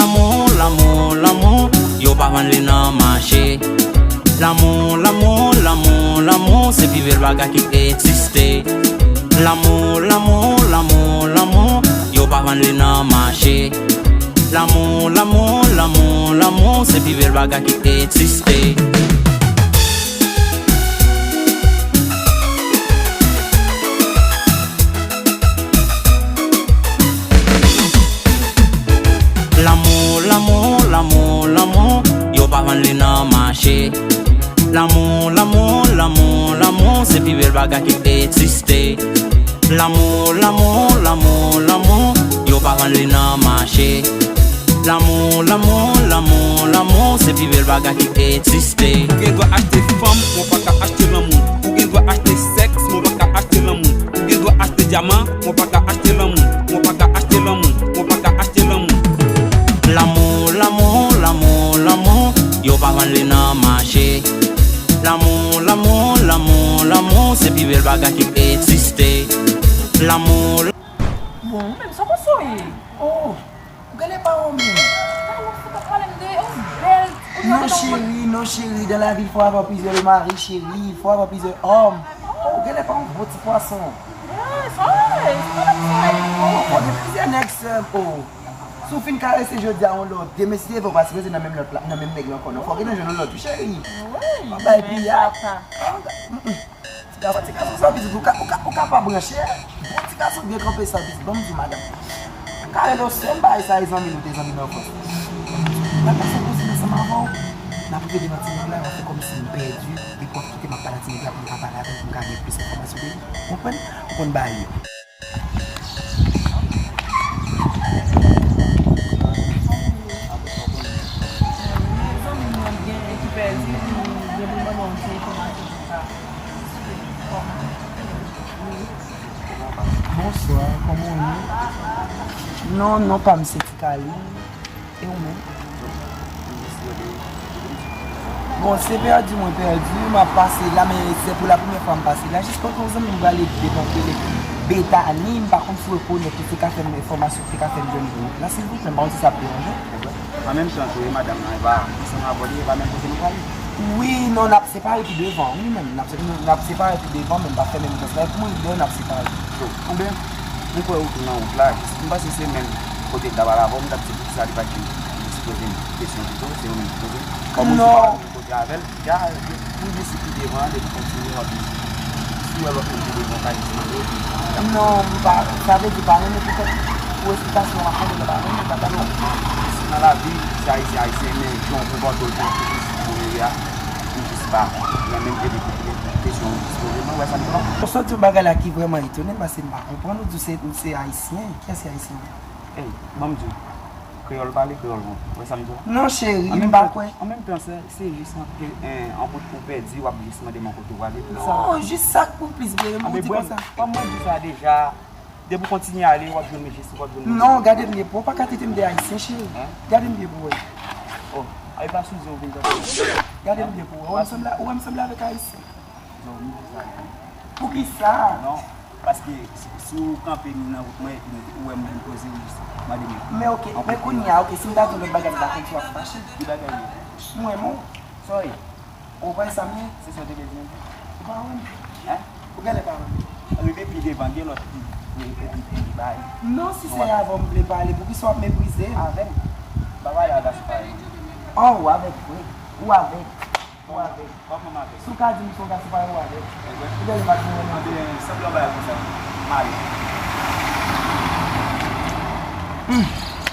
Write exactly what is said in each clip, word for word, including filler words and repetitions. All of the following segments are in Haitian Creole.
Lanmou, lanmou, lanmou, yo pa vann li nan mache. Lanmou, lanmou, lanmou, lanmou, se pi bèl bagay ki egziste. Lanmou, lanmou, lanmou, lanmou, yo pa vann li nan mache. Lanmou, lanmou, lanmou, lanmou, se pi bèl bagay ki egziste. Lanmou, lanmou, lanmou, lanmou, yo pa vann li nan mache. Lanmou, lanmou, lanmou, lanmou, se pi bèl bagay ki egziste. Lanmou, lanmou, lanmou, lanmou, yo pa vann li nan mache. Lanmou, lanmou, lanmou, lanmou, se pi bèl bagay ki egziste. Ou gen dwa achte fanm, men w pa ka achte lanmou. Ou gen dwa achte sèks, men w pa ka achte lanmou. Ou gen dwa achte dyaman, men w pa ka achte lanmou. Men w pa ka achte lanmou. Men w pa ka achte lanmou. Lanmou, lanmou, lanmou, lanmou, yo pa vann li nan mache. Lanmou, lanmou, lanmou, lanmou, se pi bèl bagay ki egziste. Lanmou. Bon, ou menm, sa w konn sa w ye? Oh, ou genlè pa wè w menm. Talè w fout ap pale m de yon bèl, ou Non, cheri, non, cheri, dans la vie, il faut avoir plusieurs maris, chérie, il faut avoir plusieurs hommes. Oh, ou genlè pa yon gwo ti pwason. Yes, always. Oh, fò gen plizyè nèg, sè m. Oh. Si w fin karese jodi a yon lòt, demen si Dye vle, w pa sipoze nan menm lòt la, nan menm nèg la ankò, non. Fò w gentan jwenn yon lòt wi, cheri. Wi, w bay men piyay. Sa pa. Mm, mm. Ti gason, ti gason sa, pitit, ou ka, ou ka, ou ka pa branche. Bon, ti gason byen kanpe sa, pitit, ban m di w, madanm. Ka rele w sè m, bay sa, e zanmi nou, te zanmi nan anfans. N ap pase kouzin ansanm avè w. N ap rive devan ti nèg la, w ap fè kòmsi m pèdi, epi w ap kite m ap pale ak ti nèg la pou m ka pale avè l, pou m ka gen plis enfòmasyon de li. Konprann? Ou konn bagay yo. Zanmi m nan gen ki pèdi, li gen pou l mande yon ti enfòmasyon sou sa. Bonswa, kòman w ye? Non, non pa m se Ti Kali. E ou menm? Bon, se pèdi mwen pèdi, m ap pase la, men se pou la premyè fwa m pase la. Jis kote yon zanmi m prale devan kele Betani, m pa konn si w rekonèt li, se ka fè m enfòmasyon, se ka fè m jwenn ou la, silvouplè, m pa konn si sa ap deranje w. An menm tan tou, e madanm nan, e pa ansanm avè w li, e pa menm kote nou prale? Wi, non, n ap separe pi devan, wi, men n ap, n ap separe pi devan, men m pa fè menm distans la, e pou mwen, lè n ap separe. Anben, m kwè ou tou nan wout la, jis m panse se menm kote m ta pral avè w, m t ap di poukisa li pa t vin jis poze m kesyon pito, se ou menm ki poze m. Kòm ou se pa menm kote avè l, ya, m jis pi devan, depi kontinye, w ap vin. Si w wè lòt moun pi devan, w ka jis mande. Non, m pa, sa vle di pa renmen poutèt pou esplikasyon w ap mande, m pa renmen, m pa dakò. Nan lavi, se ayisyen, ayisyen, men jan w konpòte w, jan w jis pou rele a, m jis pa renmen m, epi pou kesyon w jis poze m, w wè sa m di w la. Ou sot di yon bagay la ki vrèman etone m, paske m pa konprann, ou di w se, ou se ayisyen, kiyès ki ayisyen? Ey, ban m di w, kreyòl pale, kreyòl bon. Ou wè sa m di w la? Non, cheri, m pa kwè. An menm tan, se, se jis yon, en, yon bout ou pèdi, w ap jis mande m yon kote w prale. Non, jis sa k pou plis vre, m di konsa. Kòm mwen di sa deja, depi w kontinye ale, w ap jwenn m jis, w ap jwenn m jis. Non, gade m byen pou w, pa ka trete m de ayisyen, cheri. Gade m byen pou w wè. Oh, ay pa sou zen w vin tande. Gade m byen pou w wè. Ou wè m sanble, ou wè m sanble avèk ayisyen? Non, m di sa. Poukisa? Non, paske si, si w kanpe nan wout mwen epi ou wè m vin poze, w jis mande m. Men oke, men kounye a, oke, si m ta di w lòt bagay, m ta konn si w ap fache. Ki bagay li? Mwen, mwen. Sa w ye? Ou wè sa m ye? Se sa w te vle di m? Ou pa wè m? Hein? Ou genlè pa wè m? Rive pi devan, gen lòt ki, ki, ki, ki bay. Non, si se avè w m vle pale, poukisa w ap meprize m? Avè m? M pa pale a gason parèy mwen. Oh, ou avèk vre. Ou avèk. Ou avèk. Kòman m avèk? Si w ka di m se yon gason parèy ou avèk. Ebyen. Ou genlè pa t konprann mwen. Anben, sanble yon bagay konsa. M ale. Hmm.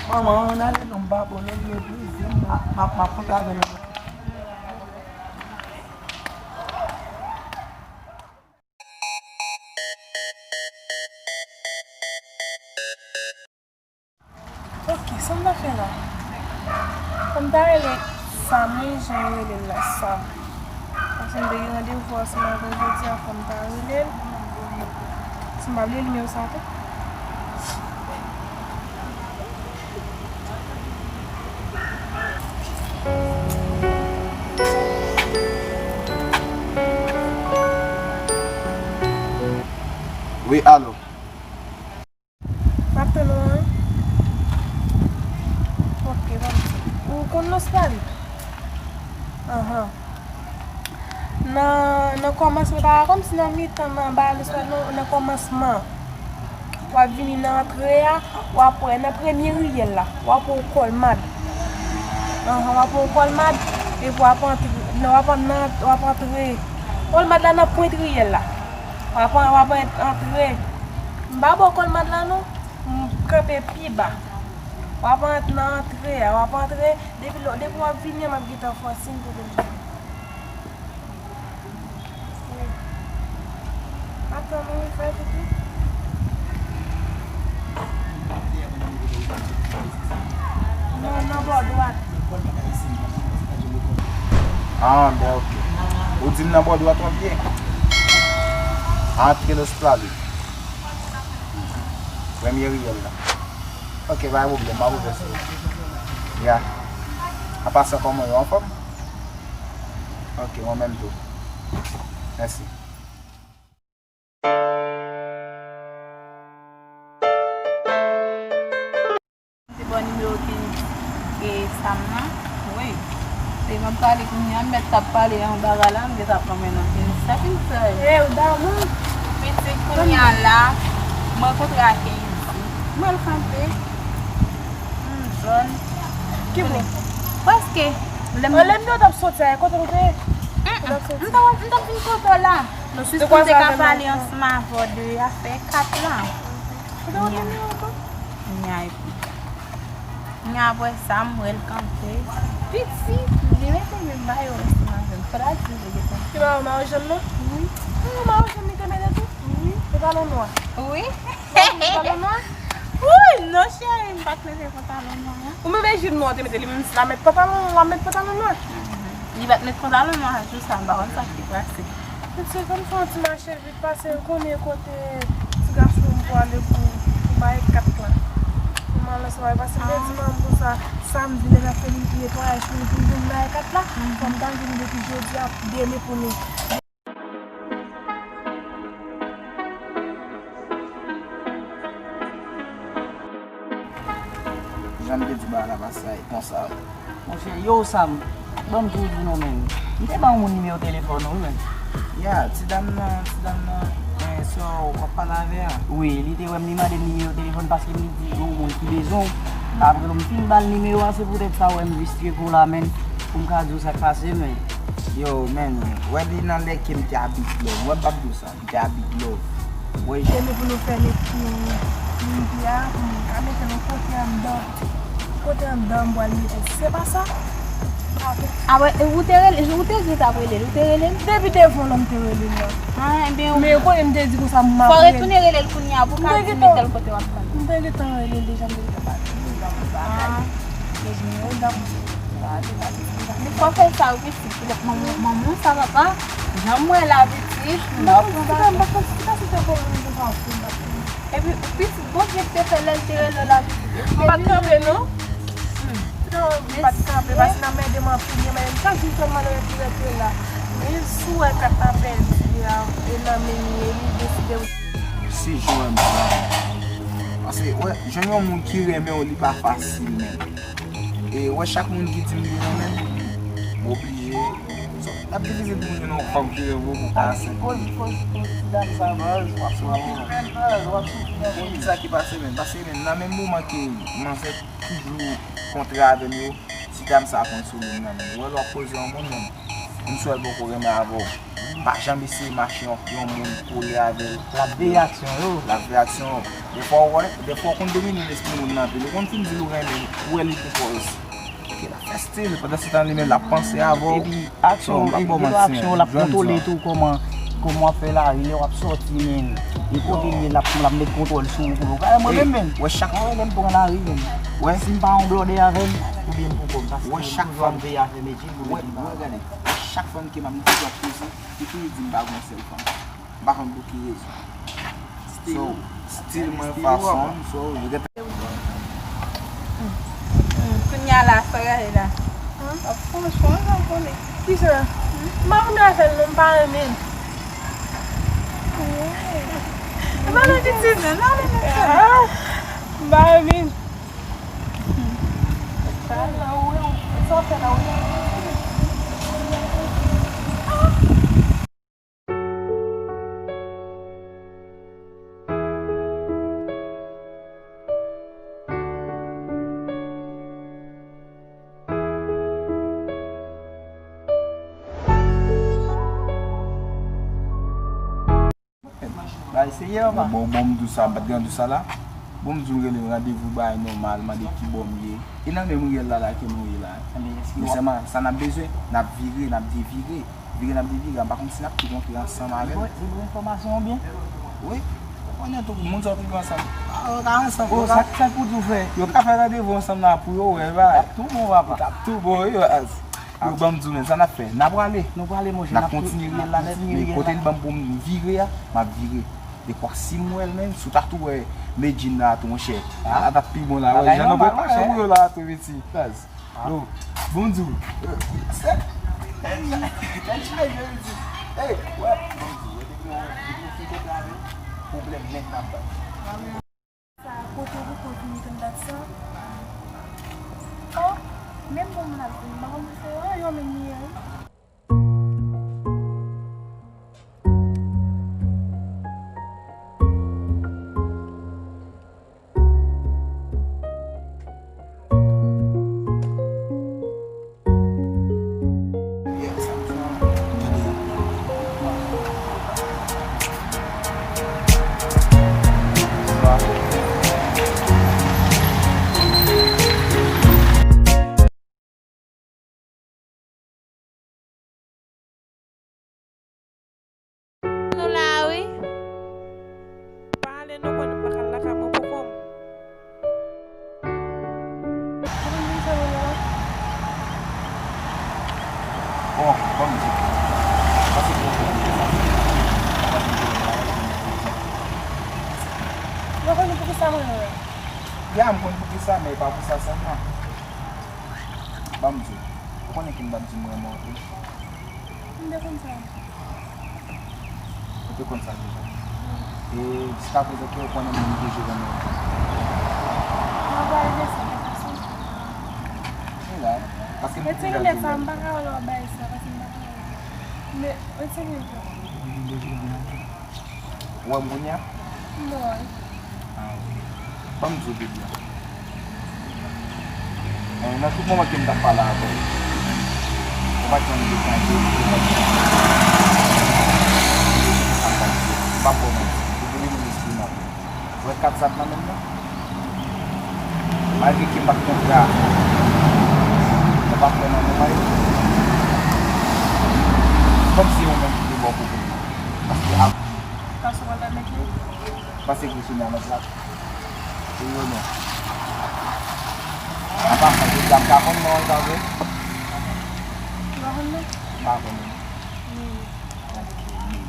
Manman, ann ale non, m pa bon, non, m meprize m, m ap, m ap, m ap kontre avè l. Ok, sa m ta fè la? Fò m ta rele Sam, wi, jan yo rele l la, Sam. Paske m te gen randevou ansanm avè l jodi a, fò m ta rele l. Si m pa bliye nimewo sa tou. Wi, alo. M ap tann ou an. Ok, pa Ahan. Nan, nan kòmansman, pa kòmsi nan mitan, nan balans la, nan, nan kòmansman. W ap vini nan antre a, w ap wè nan premye riyèl la, w ap wè yon kòlmad. Ahan, w ap wè yon kòlmad, epi w ap antre, nan, w ap an-, nan, w ap antre. Kòlmad la nan pwent riyèl la. W ap, w ap antre. M pa bò kòlmad la non. M kanpe pi ba. W ap antre nan antre a, w ap antre, depi lò, depi w ap vini an, m ap gentan fè yon siy pou vin jwenn ou. Wi. Ap tann ou wi, fè pitit. Nan, nan bò dwat. Ah, ben ok. Ou di m nan bò dwat w ap ye? Antre Los Plalos. Premye riyèl la. Ok, pa gen pwoblèm, m ap ouvè sou ou. Ya. An pasan, kòman yo, anfòm? Ok, mwen menm tou. Mèsi. Te ba w nimewo Kendy e Sam nan. Wi. Se m ap pale kounye a, m mèt t ap pale yon bagay la, m gentan ap nan men nan Kendy. Sa Kendy fè? E, w damou. Pitit kounye a la, m rankontre ak Kendy. M al kanpe. M jòn. Ki bò? Paske, lè m... Lè m di w t ap soti a, kote w te ye? Mm, mm. M t ap, m t ap vin kote w la. Non, jis pou m te ka pale ansanm avè w de afè kat la. Ou te konn nimewo tou? Nya epi. Nya apre sa, m wè l kanpe. Pitit, li mete men ba yo ansanm avè m. Fò l al di l gentan. Ki ba yo mayo jòn nan? Wi. Ah, mayo jòn li te mete tou? Wi. Pantalon nwa? Wi. Pantalon nwa? Wi, non, cheri, m pa t mete pantalon nwa. Ou menm e jip nwa w te mete, li menm si l a met pantalon, l a met pantalon nwa. Li pa t met pantalon nwa jou sa, m pa konn sa k te pase. Pitit, fò m fè yon ti mache vit. Pase l konnen kote ti gason m pwale pou, pou bay kat la. Pou m al nan travay. Pase m te di manman m konsa, samdi, lè n ap fè netwayaj pou, pou vin bay kat la. Fò m ta vin depi jodi a, demen pou nou. Jan m te di bagay la pase a, e konsa. Monchè, yo, Sam, ban m tou di non, men. M te ban yon moun nimewo telefòn ou, wi, men. Ya, ti dam nan, ti dam nan, men, sè w ap pale avè a. Wi, li te wè m, li mande m nimewo telefòn paske m li di, gen yon moun ki bezwen w. Apre, lè m fin ba l nimewo a, se poutèt sa w wè m jis tcheke w la, men, pou m ka di w sa k pase, men. Yo, men, wè li nan lè ke m te abit lè, wè m p ap di w sa. M te abit love. Wè, j- Demen pou nou fè met pou, pou rivyè a, pou nou ka mete l yon kote anndan. Kote anndan m pral mete l. Se pa sa? Apre, e, ou te rele, ou te di w t ap rele l, ou te rele l? Depi devan lè m te rele l la. Ah, ebyen, men konnen m te di konsa m ap rele. Fò retounen rele l kounye a pou ka di mete l kote w ap tann. M te gentan rele l deja, m te gentan pale. Ah. Ebyen, ou dakò. Fò fè sa, wi. Manman, manman sa papa, jan m wè l abitye, m pa konn sa. M pa konn si se te bon moun pou sa ou fè. Epi, pitit Bondye ki te fè lè l te rele l abitye. M pa t kanpe, non. M pa t kanpe, paske nan men de m anpil, men m chak jou fè malere ki rete la. Men si w wè kat la pèdi a, e nan men li, e li deside. Si jan w wè m sa. Paske, wè, jwenn yon moun ki renmen w, li pa fasil, men. E wè chak moun ki di m li renmen m, m oblije. So, l ap difisil pou m jwenn yon fanm ki renmen w pou pase. Koz, koz, koz ti dam sa, baz, w ap soufri, baz, w ap soufri anpil. Bon, ki sa ki pase, men? Pase, men, nan menm moman ke manzè toujou kontre avè m yo, ti dam sa konn sou li nan men. Ou wè, lè w ap koze yon moun, men, m swè l poko renmen avè w. Pa janm eseye mache yon, yon moun kole avè l. L ap veye aksyon yo. L ap veye aksyon yo. Defwa w wè, defwa w konn domine lespri moun nan anpil. Ou konn fin di l ou renmen l, ou wè li pou pòz. Ok, l ap fè stil, pandan se tan li menm l ap panse avè w. Epi aksyon, epi gen aksyon yo, l ap kontwole tou kòman, kòman w ap fè lari, lè w ap sòti, men. E kote l ye, l ap, l ap met kontwòl sou ou pou yo. Gade mwen menm, men. Wè chak... Mwen menm pran lari, men. Wè. Si m pa yon blòdè avè l, oubyen m pou kò m, paske m toujou ap veye afè m, epi m pou mete m pa. Wè, gade. Chak fanm ke m ap, m toujou ap poze, li toujou di m pa gon sèl fanm. M pa konn pou ki rezon. So, stil mwen, fason m, so, yo gentan. Kounye a la, sa w gade la. Franchman, jan m konnen. Kisa? M pa konn afè l non, m pa renmen l. M pa renmen pitit. M pa renmen l. Sa w fè la, ou renmen pitit? Bay, seye, papa. Bon, bon, bon, m di w sa, m pa t gen dou sa la. Bon, m di w, rele randevou, bagay nòmal, mande kibò m ye. E nan menm riyèl la, la ke nou ye la. Men sèlman, sa n ap bezwen, n ap vire, n ap devire. Vire, n ap devire, m pa konn si n ap tou rantre ansanm avè l. Li ba w enfòmasyon an byen? Wi. Ou konnen tou, moun sa yo tou viv ansanm. Ah, yo ka ansanm, yo ka. Sa k pou di w fè? Yo ka fè randevou ansanm nan pou yo wè, bagay. T ap tou bon, papa. T ap tou bon, wi, baz. Yo, ban m di w, men sa n ap fè? N a prale. Nou prale, monchè. N ap kontinye riyèl la nèt. Men kote l ban m pou m vire a, m ap vire. Dekwa si m wè l, men, si w ta tou wè Medjine la tou, monchè. A, t ap pi bon la, wè. Jan nou prepare pou yo la tou, piti. Baz. Yo, bon di w. Sèt. Tèt chaje, tèt chaje, piti. Ey, wè, bon di w, wè, depi nou, depi nou fin kontre avè l, pwoblèm nèt n ap bay. Sa kote pou kontinye tann dat sa. Oh, menm bon moun ap vin, m pa konn pou fè anyen menm li ye wi. Nou la wi. Pa ale non, mwen menm m pa ka al lakay mwen poko m. Ou konn moun sa yo la? Bon, ban m di w. Pase pou ou. Ou konn poukisa mwen menm? Ya, m konn poukisa, men e pa pou sa sèlman. Ban m di w. Ou konnen ke m t ap di m renmen w anpil. M te konn sa. Ou te konn sa deja? Wi. E jiskaprezan ke ou konnen m toujou renmen w? Mwen pa renmen sa, men fason. Mwen la, paske m te deja di w. Sa, m pa ka wè w bay sa, paske m pa ka wè. Men, retire l. Ou wè m kounye a? Non. Ah, ok. Ban m di w, bebe. Eh, nan tout moman ke m t ap pale avè w, ou pa t janm dekanje, ou pa t janm... Sa m t ap di w, m p ap ba w manti. Ou vini nan lespri m apre. Ou wè kat sa k nan men m nan? Malgre ke m pa t kontre avè w, mwen pa kwè nan moman yo. Se kòmsi se ou menm ki te bò kote m nan. Paske ap... Paske w pa ta mete? Paske gwo sou nan lòt la. Wi ou non? An pasan, jodi a m ka konn non an sa vre? Ou pa konn non? M pa konn non. Wi. Ok, wi.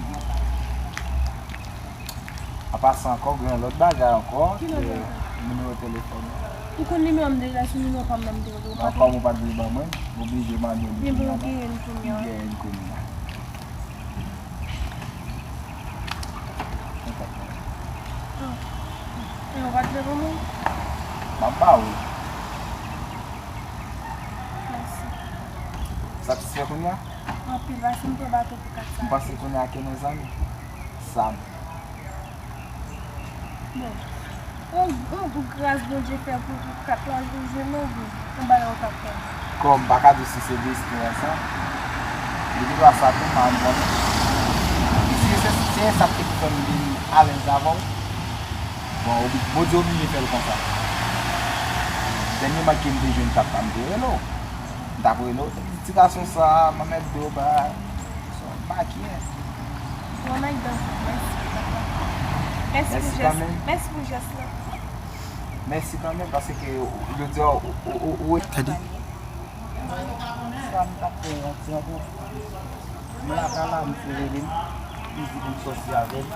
An pasan ankò, gen yon lòt bagay ankò. Ki lòt bagay? Nimewo telefòn ou. Ou konn nimewo m deja, se nimewo pa m nan m te rele ou pa. An fòm ou pa t vle ban mwen, m oblije mande w li kounye a la. Men bon, ou genyen l kounye a. M genyen l kounye a. Mwen pa t nan. Ah. E ou pa t vle ban mwen? M ap ba ou. Mèsi. Satisfè kounye a? Anpil, paske m te ba tou pou kat sa. M panse kounye a ke mezanmi. Sa m. Bon. Yon, yon gras Bondye fè pou, pou kat la, jwenn yon gou, yon bagay ou t ap fè. Kòm, m pa ka di w si se destè a sa. Depi lwa sa tou, m pa janm konnen. Si se, se sa k te pou fè m vin alèz avè w, bon, obi-, Bondye oblije fè l konsa. Dènye mwa ke m te jwenn kat la, m te rele w. M t ap rele w, ti gason sa, manmèt do ba, son bakye. Bon, mèt do, mèsi, papa. Mèsi pou jès, mèsi pou jès la. Mèsi kanmenm, paske yo di w, ou, ou, ou, ou. Gade. Sa m t ap fè yon ti antre. M lakay la, misye rele m, li di pou m sòti avè l.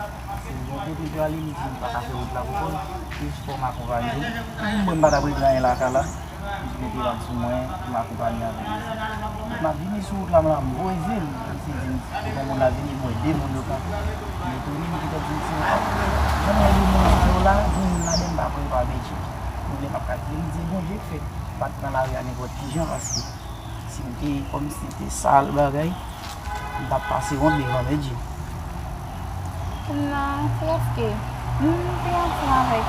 Se yon kote l prale, li di m pa ka fè wout la pou kò l, jis fò m akonpanye l. M di m pa t ap regle anyen lakay la. Li mete rad sou mwen, m akonpanye avè l. M ap vini sou wout la, m la, m voye zye m. Misye di m, se bon moun la vini, m wè de moun yo kanpe. M etone, m gentan di m se yon kòb. Jan m wè de moun sa yo la, gen youn ladan m pa kwè e pa Bedjine. Oubyen m ap kalkile, m di se Bondye k fè m pa t nan lari a nenpòt ki jan, paske si m te, kòmsi te sal bagay, m t ap pase wont devan Medjine. Kounye a, se paske m te ansanm avèk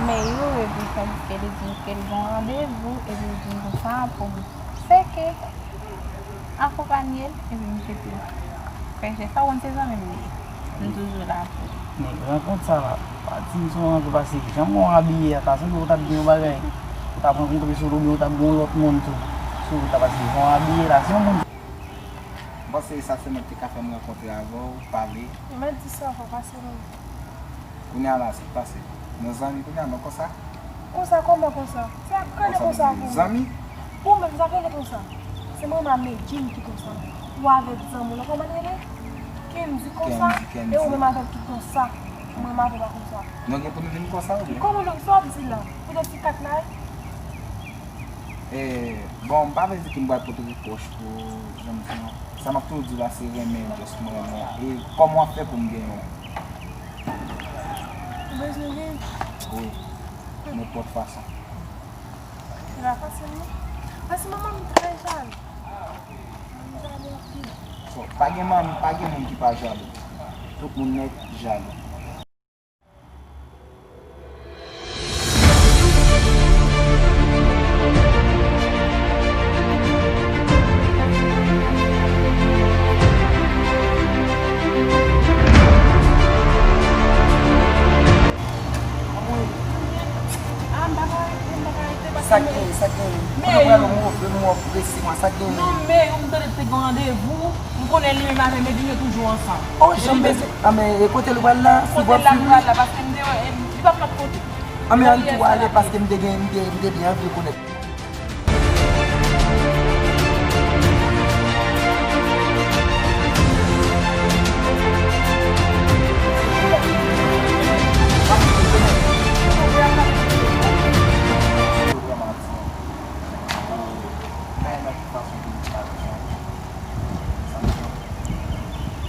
mè yo, epi sa di ke li di m ke l gen yon randevou, epi li di m konsa pou m fè ke akonpanye l, epi misye te fè jès sa, ou konn se zanmi m li ye. M toujou la pou ou. Men rankont sa la, pa di m se yon rankont, paske jan mwen abiye a, ta sanble ou t ap di yon bagay, ou t ap rankontre sou wout oubyen ou t ap gen yon lòt moun tou sou wout la, paske jan w abiye la, se yon moun. M panse sa sèlman ki te ka fè m rankontre avè w, pale. Mèt di sa, fò pase non. Kounye a la, sa k pase? Nou zanmi kounye a, nou konsa? Konsa kòman konsa? Sa k rele konsa pou ou? Zanmi? Ou menm, sa k rele konsa? Se manman Medjine ki konsa. Ou avèk zanmi w lan, kòman l rele? Kendy konsa. Kendy, Kendy. E ou menm avè l ki konsa? Ou menm avè l pa konsa. Nou gen pou nou vin konsa, oubyen? Kòman nou, sa w ap di la? Poutèt ti kat la? E, bon, m pa vle di ke m pral pote repwòch pou ou, jan m di non. Sa m ap toujou di la, se renmen, just mwen renmen w. E kòman w ap fè pou m genyen w? Ou bezwen li? Wi. Nenpòt fason. Se pa fasil non. Paske manman m trè jalou. Manman m jalou anpil. So, pa gen manmi, pa gen moun ki pa jalou. Tout moun nèt jalou. Sa k genyen, sa k genyen? Kote w prale, w move, m wè w prese, mwen, sa k genyen? Non, men, m tande te gen randevou. M konnen li menm avè Medjine yo toujou ansanm. Oh, jan m bezwen. Ah, men, e kote l pral la? Kote l ap pral la, paske m te wè, em, li pa p ap kote. Ah, men ann tou ale, paske m te gen, m te, m te byen anvi konèt. Sa k fè,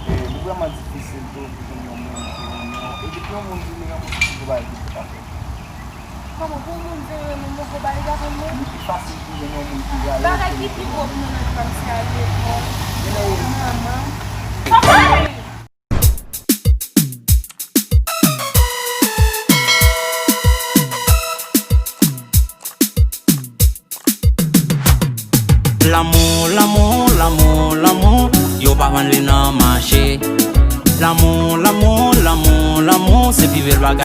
e, li vrèman difisil tou pou jwenn yon moun ki renmen w. E depi yon moun vin renmen w, se pi gwo bagay ki fèt avè w. Kòman pou yon moun vin renmen w, yon gwo bagay ki ap renmen w? Li pi fasil pou jwenn yon moun ki renmen w. Bagay ki pi gwo pou mwen nan vi pa m se al lekòl, manman m. Papa! Lanmou, lanmou, lanmou, lanmou, yo pa vann li nan mache. Lanmou, lanmou, lanmou, lanmou, se pi bèl bagay.